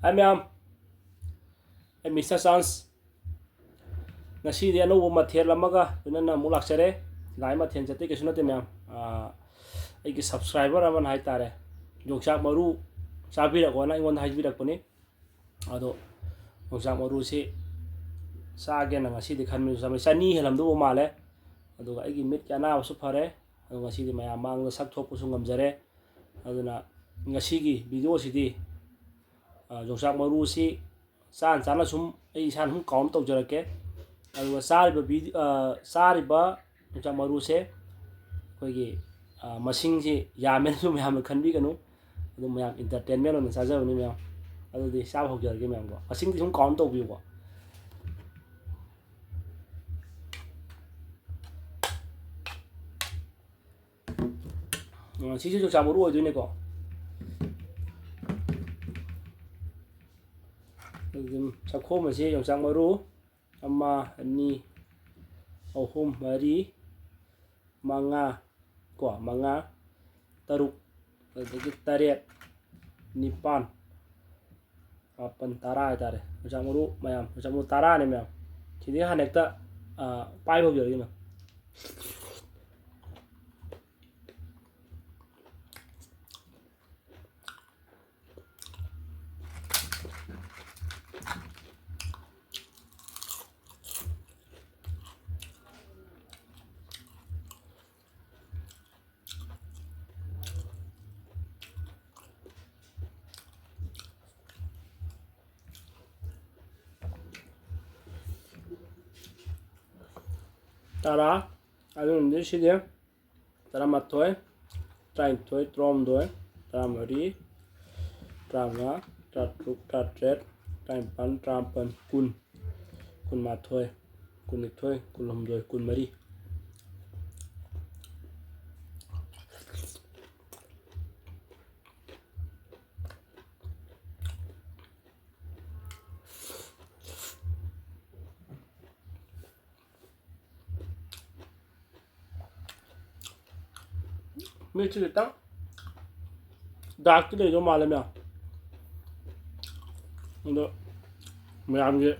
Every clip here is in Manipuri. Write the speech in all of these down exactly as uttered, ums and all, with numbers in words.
ꯍꯥꯏ ꯃꯌꯥꯝ, ꯑꯩ ꯃꯤꯁꯇꯔ ꯆꯥꯟꯁ꯫ ꯉꯁꯤꯗꯤ ꯑꯅꯧꯕ ꯃꯊꯦꯜ ꯑꯃꯒ ꯂꯣꯏꯅꯅ ꯑꯃꯨꯛ ꯂꯥꯛꯆꯔꯦ꯫ ꯂꯥꯏ ꯃꯊꯦꯜ ꯆꯠꯇꯦ ꯀꯩꯁꯨ ꯅꯠꯇꯦ ꯃꯌꯥꯝ꯫ ꯑꯥ, ꯑꯩꯒꯤ subscriber ꯑꯃꯅ ꯍꯥꯏꯇꯥꯔꯦ, ꯌꯣꯡꯆꯥꯛ ꯃꯔꯨ ꯆꯥꯕꯤꯔꯛꯑꯣꯅ ꯑꯩꯉꯣꯟꯗ ꯍꯥꯏꯕꯤꯔꯛꯄꯅꯤ꯫ ꯑꯗꯣ ꯌꯣꯡꯆꯥꯛ ꯃꯔꯨꯁꯤ ꯆꯥꯒꯦꯅ ꯉꯁꯤꯗꯤ ꯈꯟꯕꯁꯨ ꯆꯥꯃꯤ ꯆꯅꯤ ꯍꯦꯜꯂꯝꯗꯧꯕ ꯃꯥꯜꯂꯦ꯫ ꯑꯗꯨꯒ ꯑꯩꯒꯤ ꯃꯤꯠꯀꯤ ꯑꯅꯥꯕꯁꯨ ꯐꯔꯦ꯫ ꯑꯗꯣ ꯉꯁꯤꯗꯤ ꯃꯌꯥꯝ ꯃꯥꯡꯗ ꯁꯛ ꯊꯣꯛꯄꯁꯨ ꯉꯝꯖꯔꯦ꯫ ꯑꯗꯨꯅ ꯉꯁꯤꯒꯤ video ꯁꯤꯗꯤ, ꯑ, ꯌꯣꯡꯆꯥꯛ ꯃꯔꯨꯁꯤ ꯆꯥꯅ ꯆꯥꯅ ꯁꯨꯝ ꯑꯩ ꯏꯁꯥꯅ ꯁꯨꯝ count ꯇꯧꯖꯔꯛꯀꯦ꯫ ꯑꯗꯨꯒ ꯆꯥꯔꯤꯕ ꯚꯤ-, ꯑ, ꯆꯥꯔꯤꯕ ꯌꯣꯡꯆꯥꯛ ꯃꯔꯨꯁꯦ ꯑꯩꯈꯣꯏꯒꯤ, ꯑ, ꯃꯁꯤꯡꯁꯤ ꯌꯥꯝꯃꯦꯅꯁꯨ ꯃꯌꯥꯝꯅ ꯈꯟꯕꯤꯒꯅꯨ꯫ ꯑꯗꯨꯝ ꯃꯌꯥꯝ entertainment ꯑꯣꯏꯅ ꯆꯥꯖꯕꯅꯤ ꯃꯌꯥꯝ꯫ ꯑꯗꯨꯗꯤ ꯆꯥꯕ ꯍꯧꯖꯔꯒꯦ ꯃꯌꯥꯝꯀꯣ꯫ ꯃꯁꯤꯡꯗꯤ ꯁꯨꯝ count ꯇꯧꯕꯤꯌꯨꯀꯣ꯫ ꯑ, ꯁꯤꯁꯨ ꯌꯣꯡꯆꯥꯛ ꯃꯔꯨ ꯑꯣꯏꯗꯣꯏꯅꯦꯀꯣ꯫ ꯑꯗꯨꯝ ꯆꯥꯛꯈꯣꯝ ꯑꯁꯤ ꯌꯣꯡꯆꯥꯛ ꯃꯔꯨ ꯑꯃ, ꯑꯅꯤ, ꯑꯍꯨꯝ, ꯃꯔꯤ, ꯃꯉꯥ ꯀꯣ, ꯃꯉꯥ, ꯇꯔꯨꯛ, ꯑꯗꯒꯤ ꯇꯔꯦꯠ, ꯅꯤꯄꯥꯟ, ꯃꯥꯄꯟ, ꯇꯔꯥ ꯍꯥꯏꯇꯥꯔꯦ꯫ ꯌꯣꯡꯆꯥꯛ ꯃꯔꯨ ꯃꯌꯥꯝ, ꯌꯣꯡꯆꯥꯛ ꯃꯔꯨ ꯇꯔꯥꯅꯦ ꯃꯌꯥꯝ꯫ ꯁꯤꯗꯒꯤ ꯍꯥꯟꯅ ꯍꯦꯛꯇ, ꯑ, ꯄꯥꯏꯕ ꯍꯧꯖꯔꯒꯦ ꯃꯌꯥꯝ꯫ ꯇꯔꯥ, ꯑꯗꯨꯅꯗꯤ ꯁꯤꯗꯤ ꯇꯔꯥꯃꯥꯊꯣꯏ, ꯇꯔꯥꯅꯤꯊꯣꯏ, ꯇꯔꯥꯍꯨꯝꯗꯣꯏ, ꯇꯔꯥꯃꯔꯤ, ꯇꯔꯥꯃꯉꯥ, ꯇꯔꯥꯇꯔꯨꯛ, ꯇꯔꯥꯇꯔꯦꯠ, ꯇꯔꯥꯅꯤꯄꯥꯟ, ꯇꯔꯥꯃꯥꯄꯟ, ꯀꯨꯟ, ꯀꯨꯟꯃꯥꯊꯣꯏ, ꯀꯨꯟꯅꯤꯊꯣꯏ, ꯀꯨꯟꯍꯨꯝꯗꯣꯏ, ꯀꯨꯟꯃꯔꯤ꯫ ꯃꯤꯠꯁꯤ ꯈꯤꯇꯪ darkꯇꯤ ꯂꯩꯗꯧ ꯃꯥꯜꯂꯦ ꯃꯌꯥꯝ꯫ ꯑꯗꯣ ꯃꯌꯥꯝꯒꯤ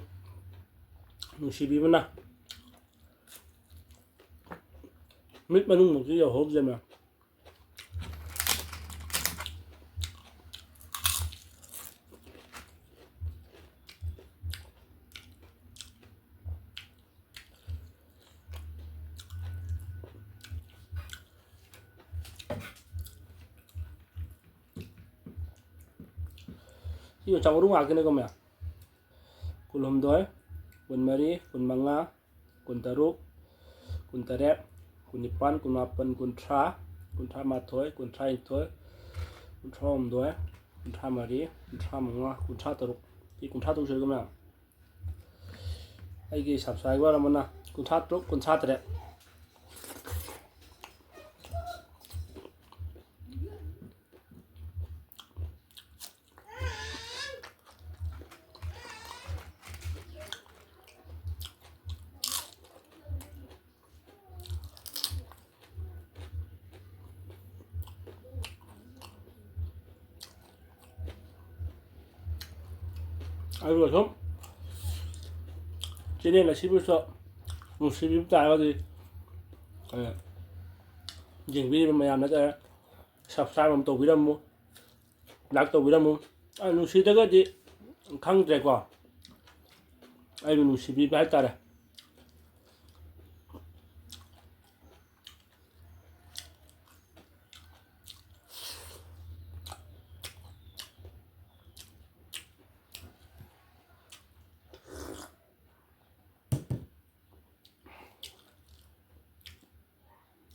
ꯅꯨꯡꯁꯤꯕꯤꯕꯅ ꯃꯤꯠ ꯃꯅꯨꯡꯃꯛꯇꯤ ꯌꯧꯍꯧꯗ꯭ꯔꯦ ꯃꯌꯥꯝ꯫ ꯁꯤ ꯌꯣꯡꯆꯥꯛ ꯃꯔꯨ ꯉꯥꯛꯇꯅꯦꯀꯣ ꯃꯌꯥꯝ꯫ ꯀꯨꯟꯍꯨꯝꯗꯣꯏ, ꯀꯨꯟꯃꯔꯤ, ꯀꯨꯟꯃꯉꯥ, ꯀꯨꯟꯇꯔꯨꯛ, ꯀꯨꯟꯇꯔꯦꯠ, ꯀꯨꯟꯅꯤꯄꯥꯟ, ꯀꯨꯟꯃꯥꯄꯟ, ꯀꯨꯟꯊ꯭ꯔꯥ, ꯀꯨꯟꯊ꯭ꯔꯥ ꯃꯥꯊꯣꯏ, ꯀꯨꯟꯊ꯭ꯔꯥ ꯅꯤꯊꯣꯏ, ꯀꯨꯟꯊ꯭ꯔꯥ ꯍꯨꯝꯗꯣꯏ, ꯀꯨꯟꯊ꯭ꯔꯥ ꯃꯔꯤ, ꯀꯨꯟꯊ꯭ꯔꯥ ꯃꯉꯥ, ꯀꯨꯟꯊ꯭ꯔꯥ ꯇꯔꯨꯛ꯫ ꯁꯤ ꯀꯨꯟꯊ꯭ꯔꯥ ꯇꯔꯨꯛ ꯁꯨꯔꯦꯀꯣ ꯃꯌꯥꯝ꯫ ꯑꯩꯒꯤ subscriber ꯑꯃꯅ ꯀꯨꯟꯊ꯭ꯔꯥ ꯇꯔꯨꯛ, ꯀꯨꯟꯊ꯭ꯔꯥ ꯇꯔꯦꯠ꯫ ꯑꯗꯨꯒ ꯁꯨꯝ channel ꯑꯁꯤꯕꯨꯁꯨ ꯅꯨꯡꯁꯤꯕꯤꯕ ꯇꯥꯔꯒꯗꯤ, ꯑ, ꯌꯦꯡꯕꯤꯔꯤꯕ ꯃꯌꯥꯝ ꯅꯠꯇ꯭ꯔꯒ subscribe ꯑꯃ ꯇꯧꯕꯤꯔꯝꯃꯨ, like ꯇꯧꯕꯤꯔꯝꯃꯨ꯫ ꯑ, ꯅꯨꯡꯁꯤꯗ꯭ꯔꯒꯗꯤ ꯈꯪꯗ꯭ꯔꯦꯀꯣ, ꯑꯩꯕꯨ ꯅꯨꯡꯁꯤꯕꯤꯕ ꯍꯥꯏꯇꯥꯔꯦ꯫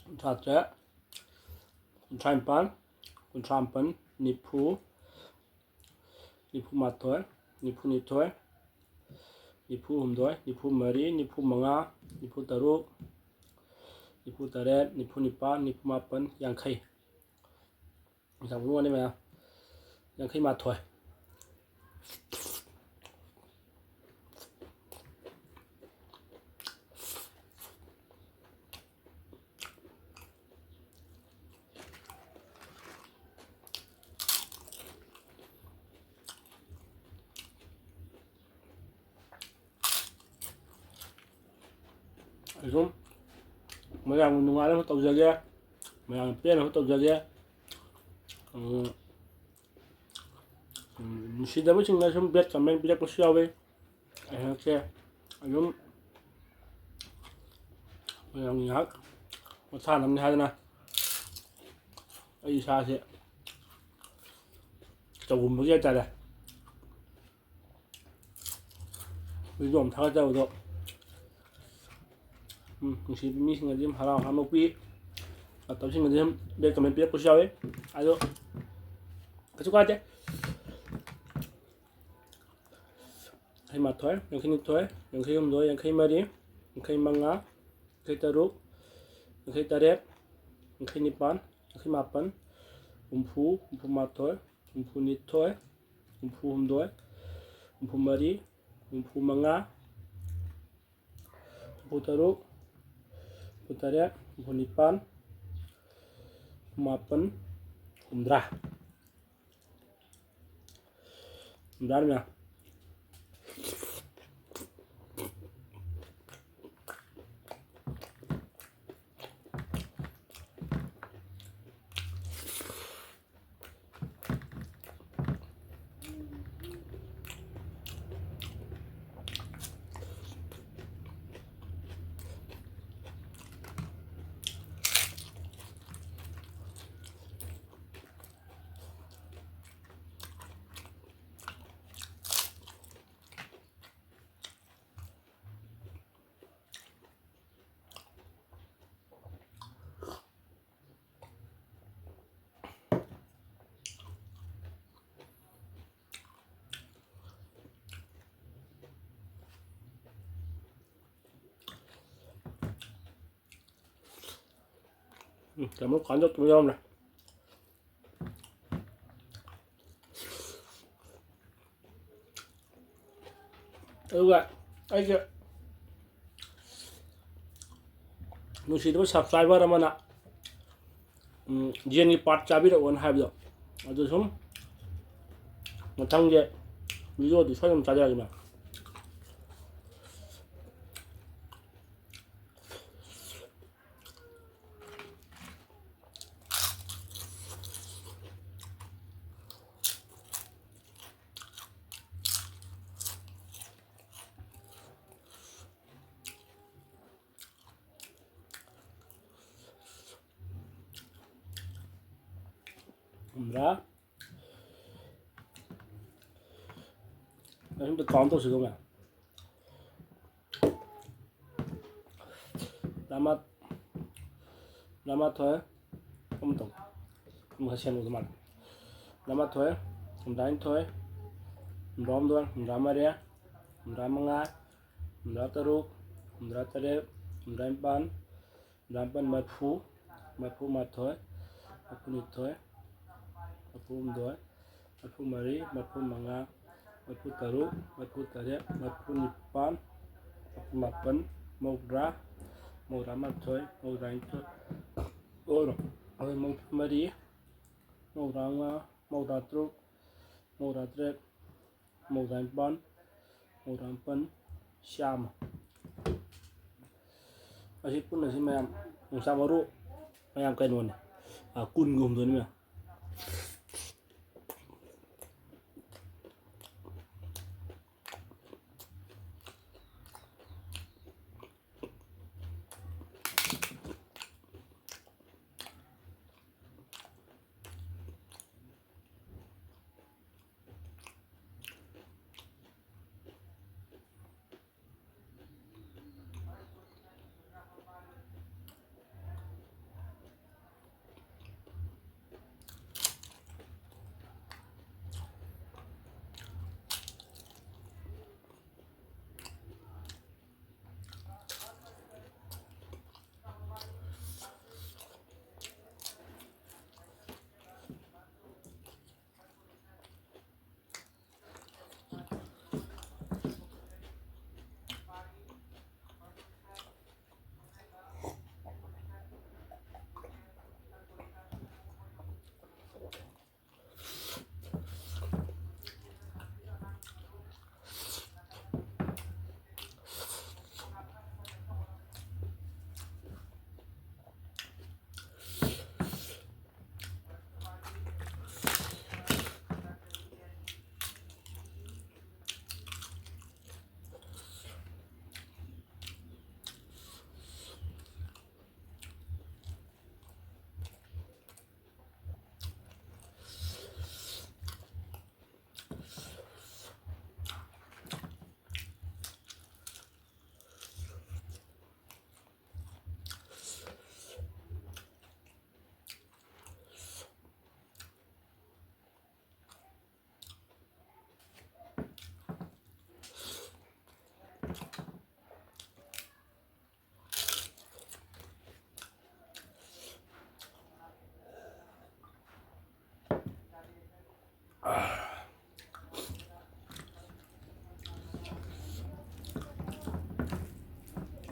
ꯀꯨꯟꯊ꯭ꯔꯥ ꯇꯔꯦꯠ, ꯀꯨꯟꯊ꯭ꯔꯥ ꯅꯤꯄꯥꯟ, ꯀꯨꯟꯊ꯭ꯔꯥ ꯃꯥꯄꯟ, ꯅꯤꯐꯨ, ꯅꯤꯐꯨ ꯃꯥꯊꯣꯏ, ꯅꯤꯐꯨ ꯅꯤꯊꯣꯏ, ꯅꯤꯐꯨ ꯍꯨꯝꯗꯣꯏ, ꯅꯤꯐꯨ ꯃꯔꯤ, ꯅꯤꯐꯨ ꯃꯉꯥ, ꯅꯤꯐꯨ ꯇꯔꯨꯛ, ꯅꯤꯐꯨ ꯇꯔꯦꯠ, ꯅꯤꯐꯨ ꯅꯤꯄꯥꯟ, ꯅꯤꯐꯨ ꯃꯥꯄꯟ, ꯌꯥꯡꯈꯩ꯫ ꯌꯥꯝ ꯅꯣꯛꯑꯅꯤ ꯃꯌꯥꯝ꯫ ꯌꯥꯡꯈꯩ ꯃꯥꯊꯣꯏ꯫ ꯑꯗꯨꯝ ꯃꯌꯥꯝꯒꯤ ꯅꯨꯡꯉꯥꯏꯅꯕ ꯇꯧꯖꯒꯦ, ꯃꯌꯥꯝꯒꯤ ꯄꯦꯟꯅꯕ ꯇꯧꯖꯒꯦ꯫ ꯎꯝ, ꯎꯝ, ꯅꯨꯡꯁꯤꯗꯕꯁꯤꯡꯅ ꯁꯨꯝ bad comment ꯄꯤꯔꯛꯄꯁꯨ ꯌꯥꯎꯋꯤ꯫ ꯑꯩꯍꯥꯛꯁꯦ ꯑꯗꯨꯝ ꯃꯌꯥꯝ ꯉꯥꯏꯍꯥꯛ ꯄꯣꯊꯥꯅꯕꯅꯤ ꯍꯥꯏꯗꯅ ꯑꯩ ꯏꯁꯥꯁꯦ ꯆꯒꯨꯝꯕꯒꯤ ꯍꯥꯏꯇꯥꯔꯦ, video ꯑꯃ ꯊꯥꯒꯠꯆꯕꯗꯣ, ꯎꯝ, ꯅꯨꯡꯁꯤꯕ ꯃꯤꯁꯤꯡꯅꯗꯤ ꯑꯗꯨꯝ ꯍꯔꯥꯎ ꯍꯔꯥꯎ ꯅꯣꯛꯄꯤ, ꯐꯠꯇꯕꯁꯤꯡꯅꯗꯤ ꯑꯗꯨꯝ bad comment ꯄꯤꯔꯛꯄꯁꯨ ꯌꯥꯎꯋꯤ꯫ ꯑꯗꯣ ꯀꯩꯁꯨ ꯀꯥꯏꯗꯦ꯫ ꯌꯥꯡꯈꯩ ꯃꯥꯊꯣꯏ, ꯌꯥꯡꯈꯩ ꯅꯤꯊꯣꯏ, ꯌꯥꯡꯈꯩ ꯍꯨꯝꯗꯣꯏ, ꯌꯥꯡꯈꯩ ꯃꯔꯤ, ꯌꯥꯡꯈꯩ ꯃꯉꯥ, ꯌꯥꯡꯈꯩ ꯇꯔꯨꯛ, ꯌꯥꯡꯈꯩ ꯇꯔꯦꯠ, ꯌꯥꯡꯈꯩ ꯅꯤꯄꯥꯟ, ꯌꯥꯡꯈꯩ ꯃꯥꯄꯟ, ꯍꯨꯝꯐꯨ, ꯍꯨꯝꯐꯨ ꯃꯥꯊꯣꯏ, ꯍꯨꯝꯐꯨ ꯅꯤꯊꯣꯏ, ꯍꯨꯝꯐꯨ ꯍꯨꯝꯗꯣꯏ, ꯍꯨꯝꯐꯨ ꯃꯔꯤ, ꯍꯨꯝꯐꯨ ꯃꯉꯥ, ꯍꯨꯝꯐꯨ ꯇꯔꯨꯛ, ꯍꯨꯝꯐꯨ ꯇꯔꯦꯠ, ꯍꯨꯝꯐꯨ ꯅꯤꯄꯥꯟ, ꯍꯨꯝꯐꯨ ꯃꯥꯄꯟ, ꯍꯨꯝꯗ꯭ꯔꯥ꯫ ꯍꯨꯝꯗ꯭ꯔꯥ ꯃꯌꯥ꯫ ꯎꯝ, ꯀꯩꯅꯣ ꯀꯥꯟꯗ ꯇꯨꯝ ꯌꯥꯎꯔꯝꯃꯦ꯫ ꯑꯗꯨꯒ ꯑꯩꯒꯤ ꯅꯨꯡꯁꯤꯗꯕ subscriber ꯑꯃꯅ, ꯎꯝ, ꯌꯦꯟꯒꯤ part ꯆꯥꯕꯤꯔꯛꯑꯣꯅ ꯍꯥꯏꯕꯗꯣ, ꯑꯗꯨ ꯁꯨꯝ ꯃꯊꯪꯒꯤ videoꯗꯤ ꯁꯣꯏꯗꯅ ꯆꯥꯖꯔꯛꯑꯒꯦ꯫ ꯍꯨꯝꯗ꯭ꯔꯥ꯫ ꯑꯩ ꯑꯝꯇ count ꯇꯧꯁꯤꯀꯣ, ꯃꯌꯥꯝ꯫ ꯇꯔꯥꯃꯥ-, ꯇꯔꯥꯃꯥꯊꯣꯏ, ꯑꯃ ꯇꯧ꯫ ꯑꯃꯈꯛ ꯁꯦꯝꯕꯗ ꯃꯥꯜꯂꯦ꯫ ꯇꯔꯥꯃꯥꯊꯣꯏ, ꯍꯨꯝꯗ꯭ꯔꯥꯅꯤꯊꯣꯏ, ꯍꯨꯝꯗ꯭ꯔꯥꯍꯨꯝꯗꯣꯏ, ꯍꯨꯝꯗ꯭ꯔꯥꯃꯔꯤ, ꯍꯨꯝꯗ꯭ꯔꯥꯃꯉꯥ, ꯍꯨꯝꯗ꯭ꯔꯥꯇꯔꯨꯛ, ꯍꯨꯝꯗ꯭ꯔꯥꯇꯔꯦꯠ, ꯍꯨꯝꯗ꯭ꯔꯥꯅꯤꯄꯥꯟ, ꯍꯨꯝꯗ꯭ꯔꯥꯃꯥꯄꯟ, ꯃꯔꯤꯐꯨ, ꯃꯔꯤꯐꯨꯃꯥꯊꯣꯏ, ꯃꯔꯤꯐꯨꯅꯤꯊꯣꯏ, ꯃꯔꯤꯐꯨꯍꯨꯝꯗꯣꯏ, ꯃꯔꯤꯐꯨꯃꯔꯤ, ꯃꯔꯤꯐꯨꯃꯉꯥ, ꯃꯔꯤꯐꯨꯇꯔꯨꯛ, ꯃꯔꯤꯐꯨꯇꯔꯦꯠ, ꯃꯔꯤꯐꯨꯅꯤꯄꯥꯟ, ꯃꯔꯤꯐꯨꯃꯥꯄꯟ, ꯃꯧꯗ꯭ꯔꯥ, ꯃꯧꯗ꯭ꯔꯥꯃꯥꯊꯣꯏ, ꯃꯧꯗ꯭ꯔꯥꯅꯤꯊꯣꯏ, ꯑꯣ, ꯃꯧꯗ꯭ꯔꯥꯃꯔꯤ, ꯃꯧꯗ꯭ꯔꯥꯃꯉꯥ, ꯃꯧꯗ꯭ꯔꯥꯇꯔꯨꯛ, ꯃꯧꯗ꯭ꯔꯥꯇꯔꯦꯠ, ꯃꯧꯗ꯭ꯔꯥꯅꯤꯄꯥꯟ, ꯃꯧꯗ꯭ꯔꯥꯃꯥꯄꯟ, ꯆꯥꯝꯃ꯫ ꯑꯁꯤ ꯄꯨꯟꯅꯁꯤ ꯃꯌꯥꯝ ꯌꯣꯡꯆꯥꯛ ꯃꯔꯨ ꯃꯌꯥꯝ ꯀꯩꯅꯣꯅꯤ, ꯑ, ꯀꯨꯟꯒ ꯍꯨꯝꯗꯣꯏꯅꯤ ꯃꯌꯥꯝ꯫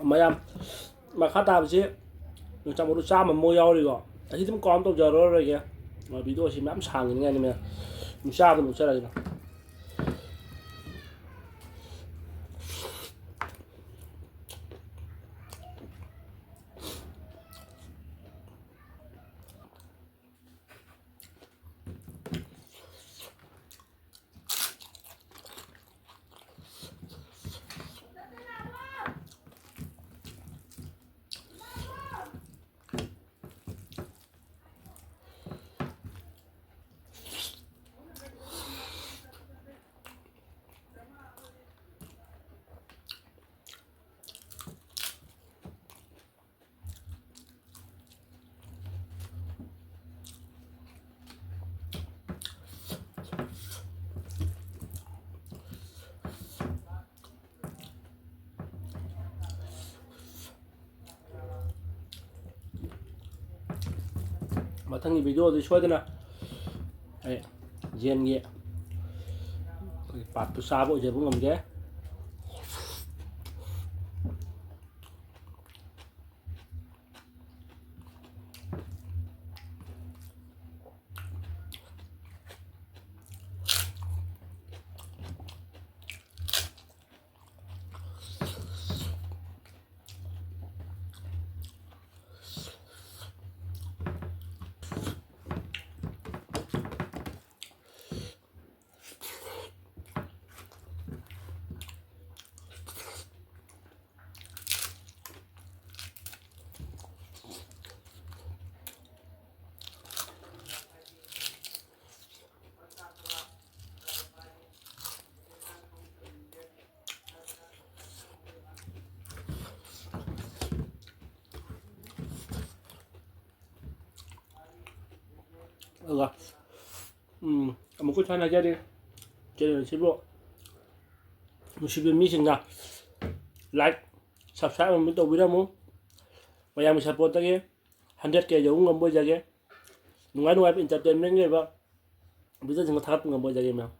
ꯃꯌꯥꯝ, ꯃꯈꯥ ꯇꯥꯕꯁꯤ ꯌꯣꯡꯆꯥꯛ ꯃꯔꯨ ꯆꯥꯝꯃꯃꯨꯛ ꯌꯥꯎꯔꯤꯀꯣ꯫ ꯑꯁꯤ ꯑꯗꯨꯝ ꯀꯥꯎꯟ ꯇꯧꯖꯔꯔꯣꯏꯒꯦ꯫ ꯚꯤꯗꯤꯑꯣꯁꯤ ꯃꯌꯥꯝ ꯁꯥꯡꯉꯤꯅꯤꯉꯥꯏꯅꯤ ꯃꯌꯥꯝ꯫ ꯑꯗꯨꯝ ꯆꯥꯕꯗ ꯑꯃꯨꯛ ꯆꯠꯂꯁꯤꯅ꯫ ꯃꯊꯪꯒꯤ ꯚꯤꯗꯤꯑꯣꯗꯤ ꯁꯣꯏꯗꯅ ꯑꯩ ꯌꯦꯟꯒꯤ ꯑꯩꯈꯣꯏꯒꯤ ꯄꯥꯔꯠꯇꯨ ꯆꯥꯕ ꯑꯣꯏꯖꯕ ꯉꯝꯒꯦ꯫ ꯑꯗꯨꯒ, ꯎꯝ, ꯑꯃꯨꯛꯀ ꯁꯥꯟꯅꯖꯔꯤ꯫ ꯆꯦꯅꯦꯜꯁꯤꯕꯨ ꯅꯨꯡꯁꯤꯕ ꯃꯤꯁꯤꯡꯅ like, subscribe ꯑꯃ ꯇꯧꯕꯤꯔꯝꯃꯨ꯫ ꯃꯌꯥꯝꯒꯤ ꯁꯞꯄꯣꯔꯠꯇꯒꯤ ꯍꯟꯗ꯭ꯔꯦꯠ ꯀꯦ ꯌꯧꯕ ꯉꯝꯕ ꯑꯣꯏꯖꯒꯦ꯫ ꯅꯨꯡꯉꯥꯏ ꯅꯨꯡꯉꯥꯏꯕ entertainmentꯒꯤ ꯑꯣꯏꯕ ꯚꯤꯗꯤꯑꯣꯁꯤꯡ ꯊꯥꯒꯠꯄ ꯉꯝꯕ ꯑꯣꯏꯖꯒꯦ ꯃꯌꯥꯝ꯫